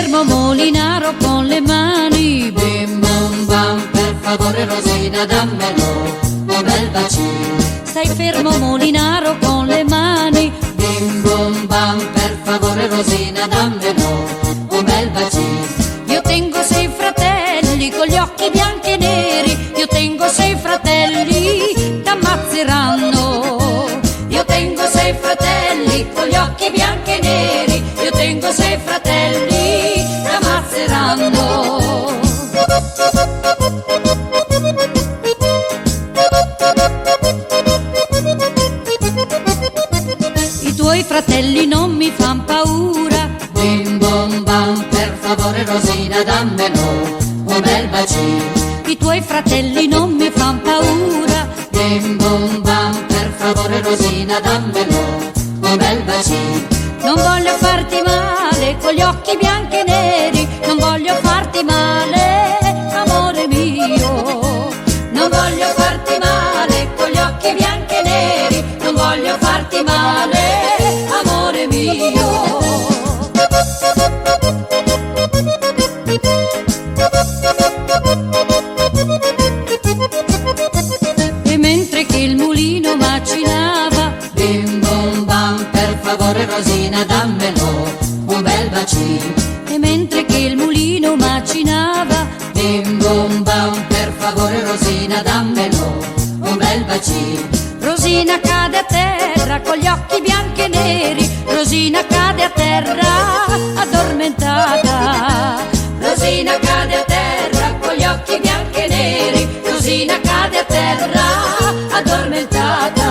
Fermo, molinaro, con le mani, bim bum bam, per favore, Rosina, dammelo, un bel bacino. Stai fermo, molinaro, con le mani, bim bum bam, per favore, Rosina, dammelo, un bel bacino. Io tengo sei fratelli con gli occhi bianchi e neri, io tengo sei fratelli, t'ammazzeranno. Io tengo sei fratelli con gli occhi bianchi e neri, io tengo sei fratelli, t'ammazzeranno. I tuoi fratelli non mi fan paura. Bim bom bam, per favore, Rosina, dammelo, un bel bacino. I tuoi fratelli non mi fan paura. Bim bom bam, per favore, Rosina, dammelo, un bel bacino. Non voglio farti male, con gli occhi bianchi e neri, non voglio farti male, amore mio. Non voglio farti male, con gli occhi bianchi e neri, non voglio farti male, amore mio. E mentre che il mulino macinava, bim bom bam, per favore, Rosina, dammelo, un bel bacino. E mentre che il mulino macinava, bim bom bam, per favore, Rosina, dammelo, un bel bacino. Rosina cade a terra con gli occhi bianchi e neri, Rosina cade a terra addormentata. Rosina cade a terra con gli occhi bianchi e neri, Rosina cade a terra addormentata.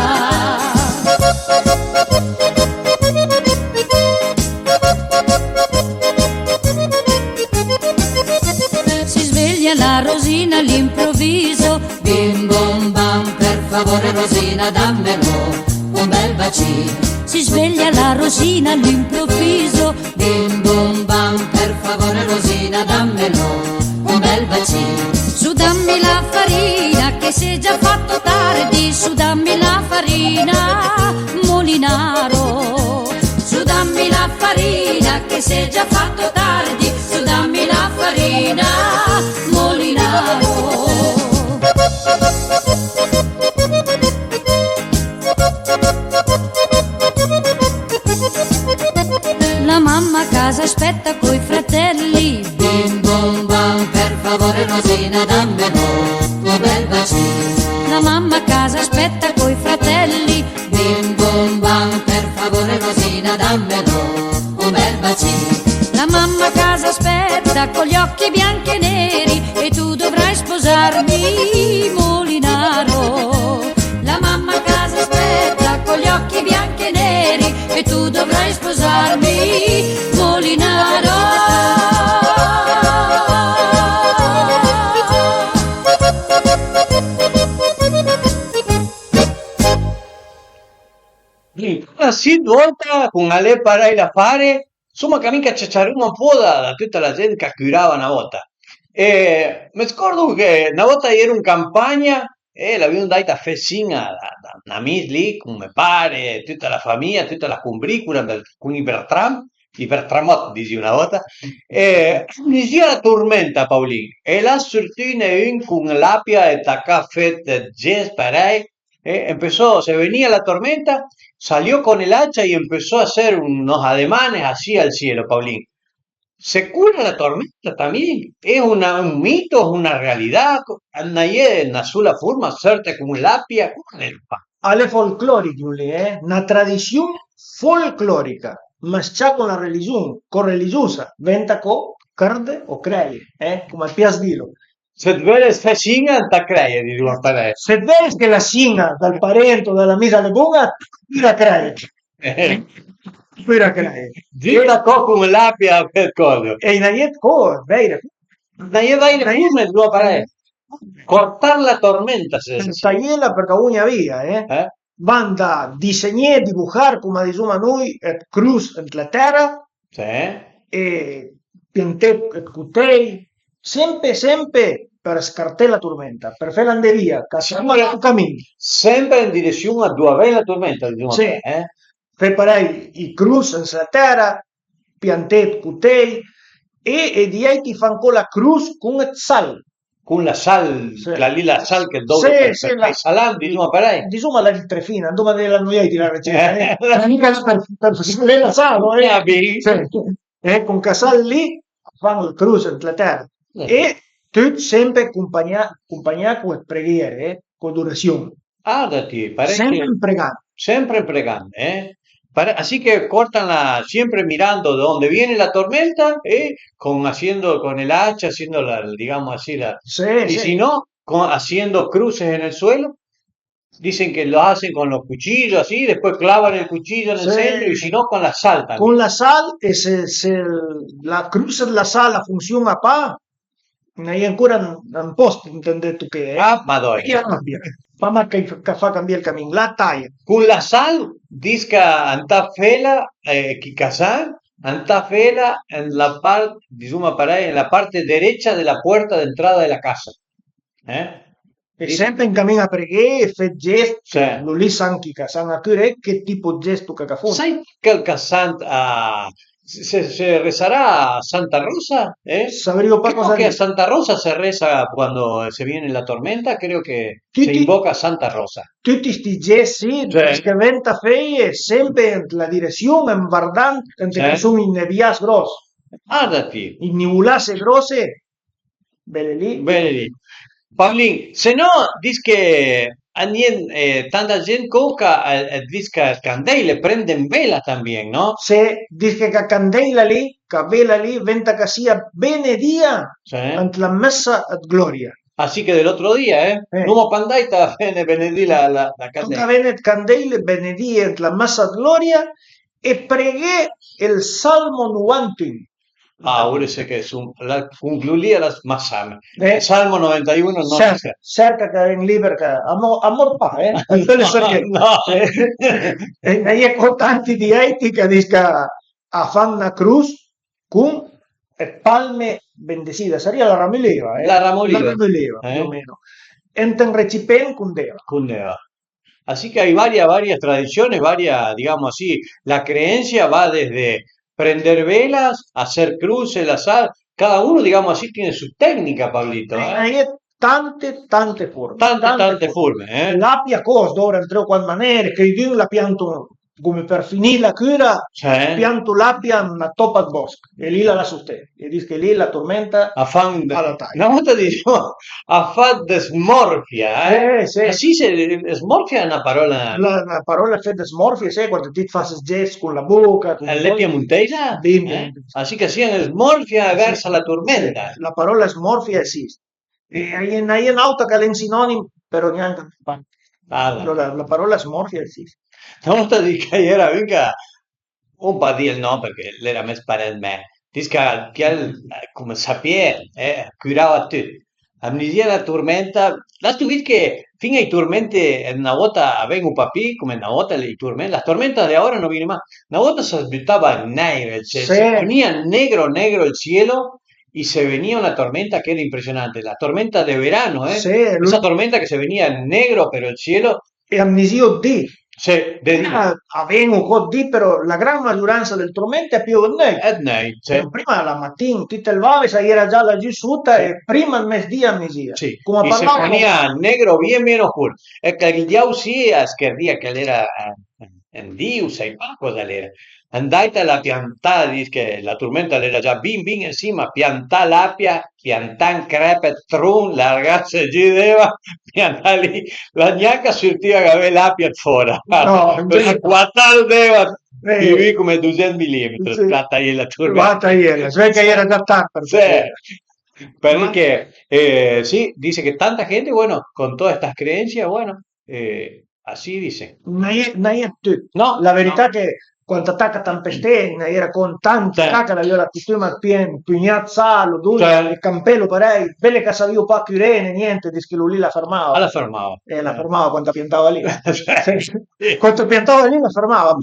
Si sveglia la Rosina all'improvviso. Bim bom bam, per favore, Rosina, dammelo, un bel bacino. Si sveglia la Rosina all'improvviso. Bim bom bam, per favore, Rosina, dammelo, un bel bacino. Su, dammi la farina che si è già fatto tardi, su, dammi la farina, molinaro. Su, dammi la farina che si è già fatto tardi, su, dammi la farina, molinaro. La mamma a casa aspetta coi fratelli. Bim bom bam, per favore, Rosina, dammelo, un bel bacino. La mamma a casa aspetta coi fratelli. Bim bom bam, per favore, Rosina, dammelo, un bel bacino. La mamma a casa aspetta con gli occhi bianchi e neri, e tu dovrai sposarmi, molinaro. La mamma a casa aspetta con gli occhi bianchi e neri, e tu dovrai sposarmi, molinaro. Alura sì, 'd vòlta, con Al è parèj l'afare, suma camin ch'a ciaciaruma un pò da, da tuta la gent ch'a curava na vòta. E më scòrdu che na vòta i eru an campagna e l'avìu andàit a fé sin a, a, a n'amis lì, con mè pare, tuta la famija, tuta la combrìcola, con ij Bertram, ij Bertramòt, disìu na vòta, e a nusìa la tormenta, Paulin, e là a surtune un con l'apia e tacà fé 'd gess parèj, e empezó, se venía la tormenta, salió con el hacha y empezó a hacer unos ademanes así al cielo, Paulín. ¿Se cura la tormenta también? ¿Es una, un mito, es una realidad? ¿Andá de una sola forma, suerte como el apia? ¿Cómo es el pa? Al è folclòrich lì, eh? Na tradissiun folclòrica, mas-cià con la religion, co religiosa, venta co cërde o creje, eh? Coma a pias dilo. Se të völe fé sin-a, ëntà creje, dizuma parèj. Se të vëdde che la sin-a dël parent o da l'amis a l'é bon-a, pura creje. Pura creje. Gira co con l'apia, d'acòrdo. E i n'a-i é 'd co, vèire. N'a-i é vèire, dizuma parèj. Cortar la tormenta, se, se, se. Taiela përchè a vogna via, eh? Eh? Van da disegné, dibujar, coma dizuma noi, 'd crus ant la tèra, sì, e pianté 'd cotèj, sempe, sempe për scarté la tormenta, për fela andé via, ch'a s'arma ël so camin. Sempe an diresion a doa a ven la tormenta, dizuma, sì, eh? Fé parèj ij crus an sla tèra, pianté 'd cotèj, e, e di àiti a fan co la crus cun ëd sal. Cun la sal, sì, quela lì, la sal che dovre, sì, per, sì, per la, fé salà, disoma parei. Disoma la litrefina, andoma dela nui àiti la receta, eh? Eh. L'é nen che la per, per salé la sal, eh? Ah, bin. Sì. E cun ca sal lì a fan la crus ant la tera. Eh. E tut sempre compagnà, compagnà co ëd preghiere, eh, co d'orasion. Arda ti, parei. Sempre che pregant. Sempre pregant, eh? Pare-, así que cortan la, siempre mirando de dónde viene la tormenta, eh, con, haciendo con el hacha, haciendo la, digamos así, la, sí, y sí, si no, con, haciendo cruces en el suelo, dicen que lo hacen con los cuchillos, así, después clavan el cuchillo en el, sí, centro, y si no, con la sal también. Con la sal, e se, se la crus ëd la sal a funsiona pa, a-i é ancora un, un post ënt ël toché, eh? Ah, madòna. Che a cambia. Pa mach che, ch'a fa cambié ël camin, la taia. Cun la sal, dis ch'antà fela, eh, chi ch'a san, antà fela ën la part, disoma parei, ën la parte derecha de la puerta de entrada de la casa. Eh? E sempre an camin a preghé e fé 'd gest, sì, che lu lì a san chi ch'a san a curé che tipo 'd gesto ch'a, ch'a fun. Sai chel ch'a san a, se, se rezarà a Santa Rosa? Eh? Savrìo pa. Creo cosa che a Santa Rosa se reza cuando se viene la tormenta, creo che se invoca a Santa Rosa. Tuti sti gest sì, sì, che venta feie sempre ant la diresion, an vardant ant, sì, che a sun ij nevias gros. Arda ti. Ij nivolase grose. Bele lì. Bele lì. Paolin, se no, dis che a nien, eh, tanta gent coca, eh, eh, dis che ël candèil e prende an vela tambien, no? Se, dis che ca candèila lì, ca vela lì, venta ch'a sia benedìa, sì, ant la messa ëd gloria. Así que del otro día, eh? Eh. L'oma pa andàit a vene benedì la, la, la candèila. Toca vene 'd candèile benedìe ant la messa ëd gloria e preghé ël Salmo novantun. Ah, ora sì che sun, la, cun lu lì a l'has masame. Eh. Salmo novantun, no, cerca, cerca che a ven lì përchè a mor, a mor pa, eh? Pöle sërché. No. Eh, e a-i é co tanti dialèt ch'a dis ch'a fan na crus cun, eh, palme bendecida, a sarìa la ramuleva, eh? La ramuleva. La ramuleva, eh, più o meno. Ant un recipent cun d'eva. Cun d'eva. Así que hay varias, varias tradiciones, varias, digamos así, la creencia va desde prender velas, hacer cruces, la sal, cada uno, digamos así, tiene su técnica, Pablito, eh. A-i é tante, tante forme. Tante, tante forme, eh. L'apia cos, dovra an tre o cuat manere, quaidun la pianto come për finì la cura, sì, pianto l'apia an na topa ëd bòsch e lì la lasso sté. E dis che lì la tormenta a fan, a la taia. Na volta disìo, a fa dë smorfia, eh? Eh, sì. Ah, sì, sì, smorfia a l'é na parola. La, la parola fé dë smorfia, sì, quando ti it fases gest cun la boca, cun... A l'é piemontèisa? Sì, eh? Piemontèisa. Ah, sì, ch'a sia smorfia, sì, verso la tormenta. Sì, la parola smorfia esist. E a-i é, a-i é n'àuta ch'a l'é un sinònim, però gnanca. Ah, va. Però la, la parola smorfia esist. Na volta dis ch'a-i era un ch'a, un pa dì ël nòm përchè a l'era mès parent mè, dis ch'a, ch'al, eh, come sapìe, eh, a curava tut. Am disìa la tormenta, l'has vist che fin-a ij tormenti ëd na vòta a ven-o pa pì, come na vòta ij tormenti, la tormenta de ahora no viene más. Na vòta as butava ën nèir ël cielo, sì, se ponía negro, negro el cielo, y se venía una tormenta que era impresionante, la tormenta de verano, ¿eh? Sì, esa tormenta que se venía negro pero el cielo. E am disìo 'd di. Sì, de di. Ah, a ven-o co 'd di, però la gran magiuransa dël torment a piöv ëd nöit. Ëd nöit, sì. Però prima la matin, ti it levave, s'a-i era già lagiù sota, sì, e prima ëd mesdì am disìa. Sì. Come a parlava. E se ponía negro bien, bien oscuro. E che ël diav sì, as cherdìa ch'al era, eh, un diu, sai pa còsa a l'era. Andàit a l'ha piantà, dis che la turmenta a l'era già bin bin ën sima, piantà l'apia, piantà un crep ëd tron, largase giü d'eva, piantà lì, l'ha gnanca sürtìa gavé l'apia ëd fòra. No, përchè cuatàt d'eva, eh, pì viù come dusent millimetri, sì, l'ha taié la turmenta. L'ha taié, se vëd ch'a-i era già tard për... Sì. Përchè, eh, sì, dise che tanta gente, bueno, con toda esta creencia, bueno, eh, así dicen. N'hai, n'hai ëd tut. No, la verità, no, che quand a taca tampesté, a-i era con tant, sì, ca ch'a l'avìo la costuma ëd pié un pugnà ëd salo, dui, sì, e campelo parei, bele ch'a savìo pa curé né niente, dis che lu lì la fermava. Ah, la fermava. Eh, la fermava quand a piantava lì. Sì. Sì. Quand a piantava lì la fermava.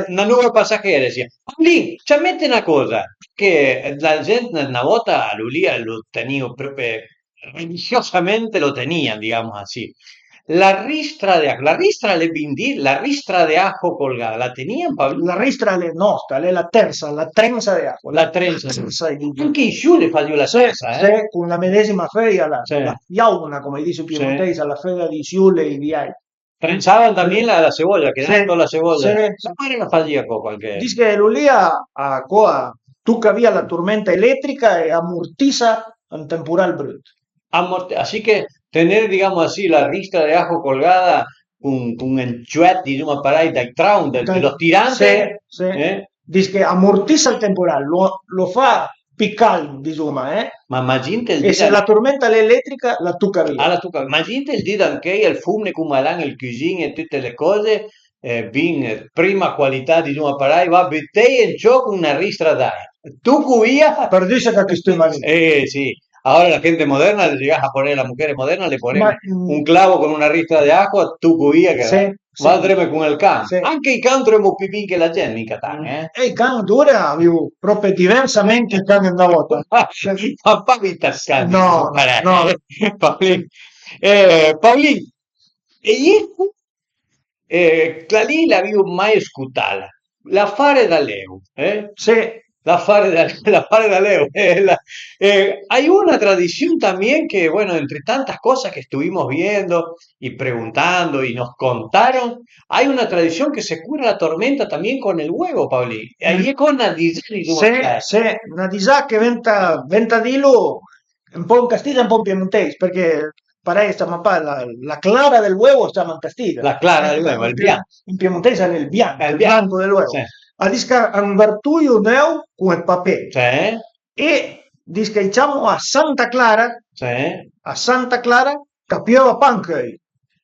Una nova pasachera, sì. Lì, cioè, mete na cosa, che la gent na vòta lu lì a lu tenìo pròpi religiosamente lo tenían, digamos así. La ristra de ajo, la ristra a l'é bin dit, la ristra de ajo colgada, la tenìa un pa? La ristra a l'é nòsta, a l'é la tersa, la trensa de ajo. La trensa. La trensa, i diso. Anche i siule fasìo la trensa, eh? Sì, con la medesima feuja, la, sì, la fiauna, come i diso i piemontesi, la feuja dei siule e i viai. Trensavan también la, la cebolla, che sì, tanto la cebolla. Sì. Mia pare la fasìa co qualche. Dis che lu lì a, a, co a toca via la tormenta elétrica e amortisa un temporal brut. Amorti-, así que tener, digamos así, la ristra de ajo colgada con, con un ciuet, dizuma parei, dai traun, de, de los tirantes, sì, sì, eh? Dis che amortisa el temporal, lo, lo fa pì calm, dizuma, eh? Ma, ma imagínate el dì. E se la tormenta a l'é elétrica, la toca via. Ah, la toca. Ma imagínate el dì d'anchei, el fomne, come a l'han, el cusin e tute le cose, eh, vin, eh, prima qualità, dizuma parei, va, buteie an gioch con na ristra d'aia. Toco via. Perdüse che costuma. Eh, sì. Ahora la gente moderna le llega a poner, las mujeres modernas le ponen, ma, mm, un clavo con una ristra de ajo, toco via che sì, sì, va dreme con el can. Sì. Anche i can tremo pì bin che la gent, mica tan, eh? E i can d'ora a vivo propi diversamente i can d'na vòta. Papà vita scan. No, no. Paolin, eh, Paolin, e io Eh, chela lì l'avìo mai scotala. L'afare da Leo, eh? Sì. L'afare da, l'afare da Leo, eh, la, eh, hay una tradición también que, bueno, entre tantas cosas que estuvimos viendo y preguntando y nos contaron, hay una tradición que se cura la tormenta también con el huevo, Paolin. E a-i é co na disà, dizuma. Sì, sì, na disà che venta, venta dilo un po' in castiglia, un po' in piemontese, perché parei a s'ciama pa la, la clara del huevo, a s'ciama in castiglia. La clara del huevo, el bianch. In piemontese a l'é el bianch, el bianco del huevo. Sì. A dis ch'a invertùo un euv con ël papé. Sì. E dis ch'a-j ciamo a Santa Clara, sì, a Santa Clara ch'a pieuva pa ancheuj.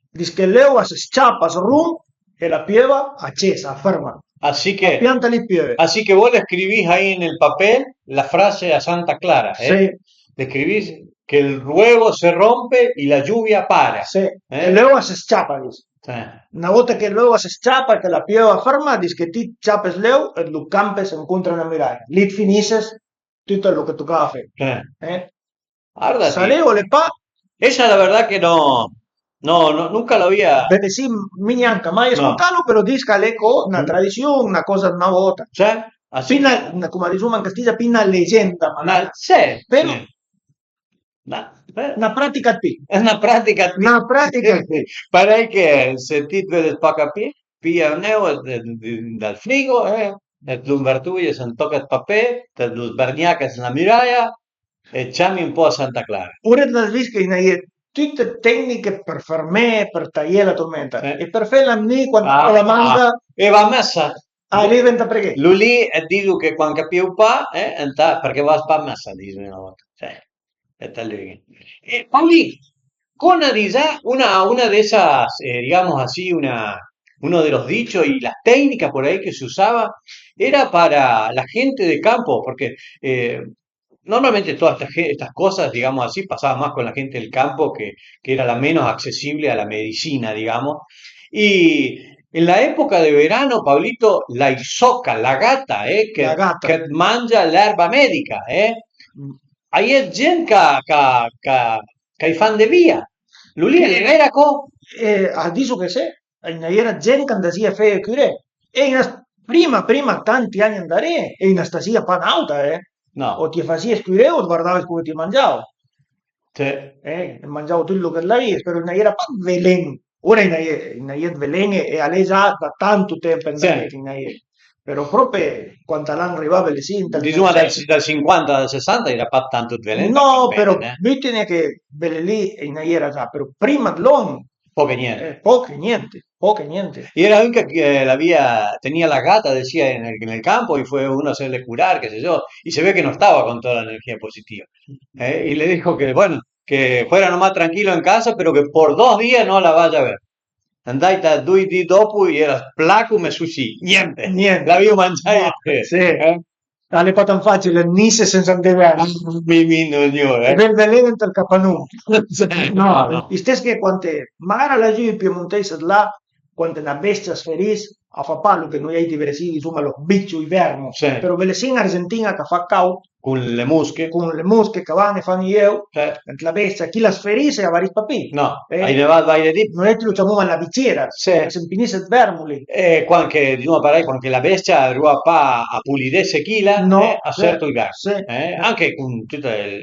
Dis che l'euv a së s-ciapa, a së romp e la pieuva a cessa, a fërma. Así que, a pianta lì pieuve. Así que vos le escribís ahí en el papel la frase a Santa Clara, eh? Sì. Le escribís que el huevo se rompe y la lluvia para. Sì. Eh? E l'euv a së s-ciapa, dis. Sì. Na vòta che l'euv a së s-ciapa e che la pieuva a fërma, dis che ti ciapes l'euv e lu campes ancontra na muraja. Lì it finisses tut lo che tocava fe. Eh. Eh? Guarda, se a l'é o a l'é pa. Esa la verdad que no, no, no, nunca lo había. Beh, sì, mi gnanca mai scotalo, però dis ch'a l'é co na tradision, na còsa d'na vòta. Cioè, así. Pì na, na, come dizuma an castiglia, pì na legenda, magari. Sì, però sì. Na, eh, na pratica dë pì. Na pratica dë pì. Na pratica dë pì. Parei che se ti it veules pa capì, pija un euv dal frigo, eh, e it lo invertùies an tòch dë papé, it lo sbërgnaches an la muraja e ciami un po' a Santa Clara. Ora it l'has vist ch'a-i na-i é tute tecniche për fërmé, për taié la tormenta. Eh. E për fela vnì quand a la manga. E va a messa. Ah, lì venta preghé. Lu lì it diso che quand ch'a pieuv pa, eh, ëntà, përchè a vas pa a messa, a diso na vòta. Sì. E Paolin, con una disà, una, una de esas, eh, digamos así, una, uno de los dichos y las técnicas por ahí que se usaba era para la gente de campo, porque eh, normalmente todas estas, ge- estas cosas, digamos así, pasaban más con la gente del campo que, que era la menos accesible a la medicina, digamos. Y en la época de verano, Pablito, la isoca, la gata, eh, que, la gata, que mangia l'erba médica, eh, a-i é gent ch'a, ch'a, ch'a, ch'a-j fan de via. Lu lì a l'era co? Eh, a diso che sì, a-i na-i era gent ch'andasìa feje curé. E a-i na-, prima, prima, tanti ani andaré, a-i na stasìa pa n'àuta, eh. No. O t'ie fasìes curé o it vardaves coza ch'i mangiavo. Sì. Eh, mangiavo tut lo che l'avìes, però a-i na-i era pa 'd velen. Ora a-i na-i é, a-i na-i é 'd velen e a l'é già da tanto temp andaré, sì, a-i na-i é. Però pròpi quand a l'han rivà belessì ant ël, dizuma, dal, dal sinquanta al sessanta a-i era pa tanto 'd velen. No, però, eh, butine che bele lì a-i na-i era già, però prima 'd lòn poch e niente. Eh, poch e niente, poch e niente. A-i era un che, che l'avìa, tenìa la gata, decía, en el, en el campo y fue uno a hacerle curar, qué sé yo, y se ve que no estaba con toda la energía positiva. Eh, y le dijo que, bueno, que fuera nomás tranquilo en casa, pero que por dos días no la vaya a ver. Andait doi di dòp, a-i era plà come susì, niente. Niente. L'avìo mangià. No, sì. Eh? A l'é pa tant fàcil nisse sensa andé vëdde. Mi, mi, no, no, eh. Ël velen ant ël capanon. Sì, no, no, no. Istess che quand, magara lagì i piemontèis 'd là, quand na bestia a s'ferìs, a fa pa lo che noi àutri vëdde, dizuma, lo bicho, i vermo. Sì. Però bele sì an Argentin-a ch'a fa càud, cun le musche. Cun le musche ch'a van e fan i eu, eh, ant la bestia, chi l'as ferisse a varis pa pì. No, eh, a-i ne va vaire di. Noeutri lu ciamoma la viciera, sì, se 'mpinisse ëd vermo lì. E quand che, disoma parei, quand che la bestia a riva pa a pulidesse chila, no, eh, a, sì, sërto ël vermo. Sì, eh, sì. Anche cun tute le,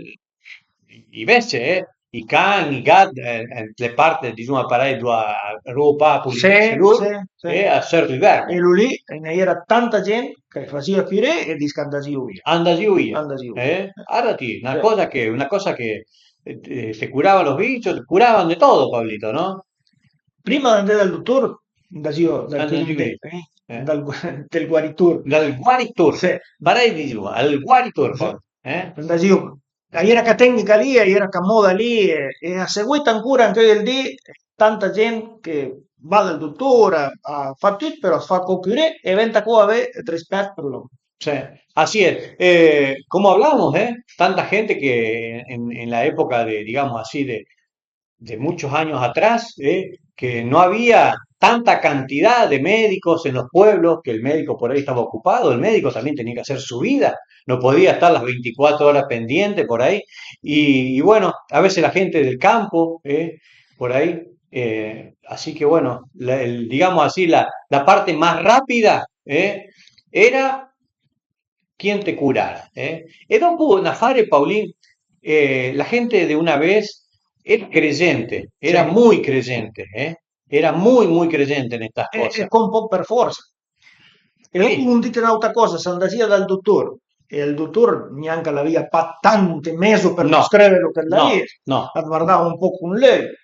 i bestie, eh, i can, i gat, eh, eh, le part, disoma parei, ëndua a rivo pa a pulidesse lur, sì, sì, e a sërto ël vermo. E lu lì a-i na jera tanta gent ch'a fasìa curé e dis ch'andasìo via. Andasìo via. Andasìo via. Eh? Arda ti, na, sì, coza che, na coza che, eh, te curava los vicios, te curavan de todo, Paolito, no? Prima d'andé dal dotor, andasìo dal, andasìo via, eh? Eh. Dal, del guaritor. Dal guaritor. Sì. Parei disoma, al guaritor, sì, po, eh? Andasìo, a jera ca tecnica lì, a jera ca moda lì, e, e a seguita ancora anche ël di, tanta gent che va dal dotor, a, a fa tut, però a fa co curé e venta co avé ëd rispet për lor. Sì, así es. Eh, como hablamos, eh, tanta gente que en, en la época de, digamos así, de, de muchos años atrás, eh, que no había tanta cantidad de médicos en los pueblos, que el médico por ahí estaba ocupado, el médico también tenía que hacer su vida, no podía estar las veinticuatro horas pendiente por ahí. Y, y bueno, a veces la gente del campo, eh, por ahí, eh, así que bueno, la, el, digamos así, la, la parte más rápida, eh, era quien te curara, eh. E dopo un afare, Paolin, eh, la gente de una vez era creyente, era, sì, muy creyente, eh. Era muy, muy creyente en estas, eh, cosas. E con poc për forsa. E, sì, dopo un dite n'àutra coza, s'andasìa dal dotor, e ël dotor gnanca l'avìa pa tante mezo për, no, mos crëdelo che l'avìa, no, no, a vardava un po' cun l'euj.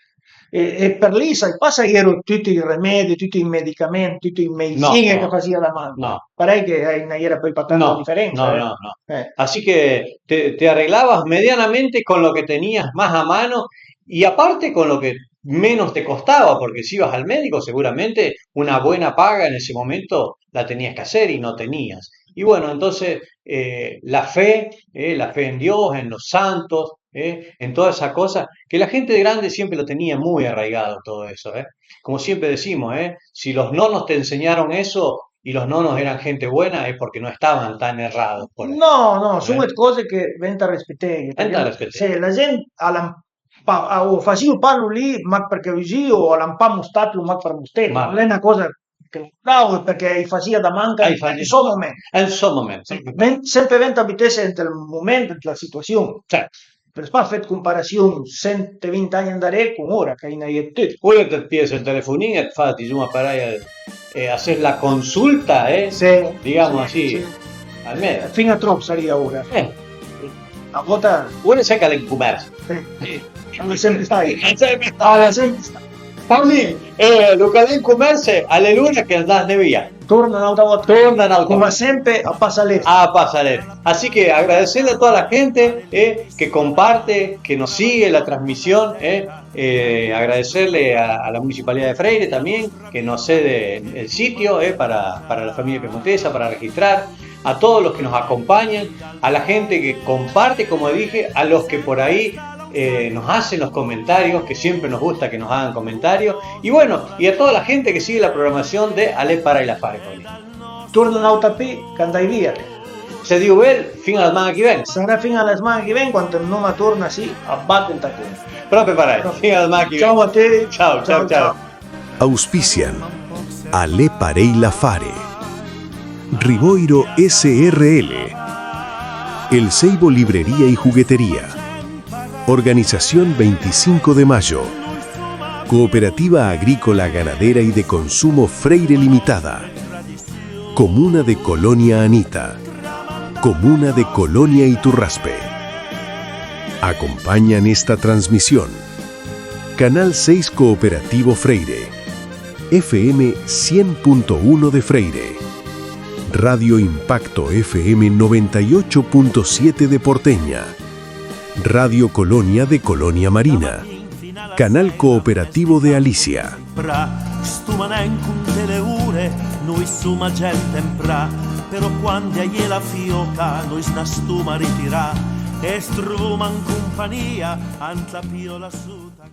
E, e për lì, sai pa s'a jero tuti i remedi, tuti i medicament, tuti i, no, medicin-e, no, ch'a fasìa la man. No. Parei che, eh, a-i na jera peui pa tanta, no, diferensa, no, eh. No, no. Eh. Así que te, te arreglabas medianamente con lo que tenías más a mano y aparte con lo que menos te costaba, porque si ibas al médico, seguramente una buena paga en ese momento la tenías que hacer y no tenías. Y bueno, entonces, eh, la fe, eh, la fe en Dios, en los santos, eh, en todas esas cosas, que la gente grande siempre lo tenía muy arraigado todo eso, eh. Como siempre decimos, eh, si los nonos te enseñaron eso y los nonos eran gente buena, es porque no estaban tan errados por ahí. No, no, son, eh, dë coze che venta rispeteje, venta rispeteje. Se la gent a l'ha pa, a, o fasìo pa lu lì mach përchè vusìo, o a l'han pa mostàlo mach për mosté, ma a l'é na coza che bravo, përchè a-j fasìa da manca, a-j fasìa, ën so moment. Ën so moment, sempre. Ven-, sempre venta bütesse ant ël moment, ant la situasiun. Certo. Pös pa fé ëd comparasiun sent e vint ani andaré con ora, ch'a-i n'a-i é ëd tut. Ora të piese ël telefonin e të fas, disoma parei, eh, a ses la consulta, eh? Sì, digamos, sì, así, sì. Almeno. Fin-a trop sarìa ora. Eh. Na vota. Ora sai ch'a l'é ën comers. Sì. Sì. A l'é sempre stà. A l'é sempre stà. A l'é sempre stà. Paolin, eh, lu ch'a l'é ën comers, a l'é l'ora che andasne via. Torna n'àutra vota. Torna n'àutra vota. Come sempre, a pasa lest. A pasa lest. Así que agradecerle a toda la gente, eh, que comparte, que nos sigue la transmisión, eh, eh, agradecerle a, a la Municipalidad de Freire también, que nos cede el sitio, eh, para, para la familia piemontesa, para registrar, a todos los que nos acompañan, a la gente que comparte, como dije, a los que por ahí, eh, nos hacen los comentarios, que siempre nos gusta que nos hagan comentarios, y bueno, y a toda la gente que sigue la programación de A l'é parèj l'afare, Paolin. Torna n'àuta pì, ch'a andàj via. Se Diu vel, fin-a la sman-a ch'i ven. Sarà fin-a la sman-a ch'i ven, quand andoma torna, sì, a bate ël tacon. Pròpi parèj, fin-a la sman-a ch'i ven. Ciao a tuti. Ciao, ciao, ciao. Auspician A l'é parèj l'afare, Rivoiro S R L, El Ceibo Librería y Juguetería, Organización veinticinco de Mayo, Cooperativa Agrícola, Ganadera y de Consumo Freire Limitada, Comuna de Colonia Anita, Comuna de Colonia Iturraspe. Acompañan esta transmisión Canal seis Cooperativo Freire, F M cien punto uno de Freire, Radio Impacto F M noventa y ocho punto siete de Porteña, Radio Colonia de Colonia Marina, Canal Cooperativo de Alicia. Pra, stoma nen conté le ure, noi soma gent ën pra, però quande a-i é la fioca, noi s'na stoma ritirà, e s'trovoma an companìa, ant la piola sota.